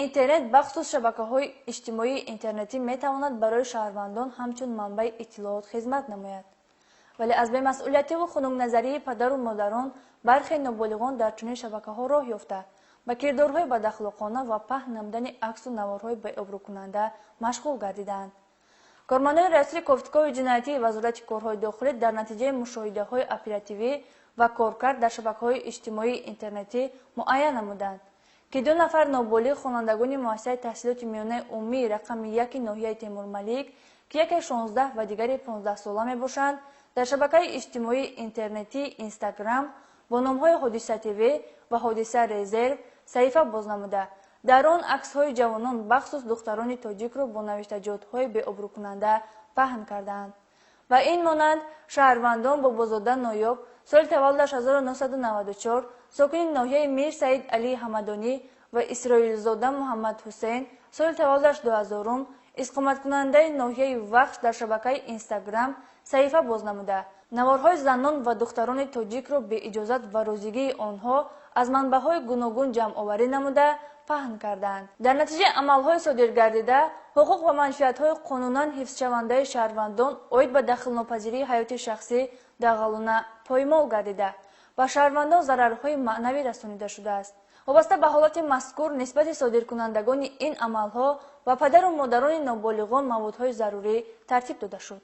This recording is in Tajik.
Интернет, бахусус шабакаҳои иҷтимоии интернетӣ, метавонад барои шаҳрвандон ҳамчун манбаи иттилоот хизмат намояд. Вале аз бемасъулиятиву хунукназарии падару модарон бархе ноболиғон дар чунин шабакаҳо роҳ ёфта, ба кирдорҳои бадахлоқона ва паҳн намудани аксу наворҳои беобрӯкунанда машғул гардидаанд. Кормандони Раёсати кофтукови ҷиноятии Вазорати корҳои дохилӣ дар натиҷаи мушоҳидаҳои оперативӣ ва коркард дар шабакаҳои иҷтимоии интернетӣ муайян намуданд, ки ду нафар ноболиғ, хонандагони муассисаи таҳсилоти миёнаи умумии рақами яки ноҳияи Темурмалик, ки яке 16 ва дигаре 15 сола мебошанд, дар шабакаи иҷтимоии интернетии Инстаграм бо номҳои Ҳодиса ТВ ва Ҳодиса Резерв саҳифа боз намуда, дар он аксҳои ҷавонон, бахусус духтарони тоҷикро бо навиштаҷотҳои беобрӯкунанда паҳн кардаанд. Ба ин монанд, шаҳрвандон Бобозода Ноёб, соли таваллудаш 1994, сокини ноҳияи Мир Саид Алии Ҳамадонӣ, ва Исроилзода Муҳаммадҳусейн, соли таваллудаш 2000-ум, истиқоматкунандаи ноҳияи Вахш, дар шабакаи Инстаграм саҳифа боз намуда, наворҳои занон ва духтарони тоҷикро беиҷозат ва розигии онҳо аз манбаъҳои гуногун ҷамъоварӣ намуда, паҳн кардаанд. Дар натиҷаи амалҳои содиргардида ҳуқуқ ва манфиатҳои қонунан ҳифзшавандаи шаҳрвандон оид ба дахлнопазирии ҳаёти шахсӣ дағалона поймол гардида, ба шаҳрвандон зарарҳои маънавӣ расонида шудааст. Вобаста ба ҳолати мазкур нисбати содиркунандагони ин амалҳо ва падару модарони ноболиғон маводҳои зарурӣ тартиб дода шуд.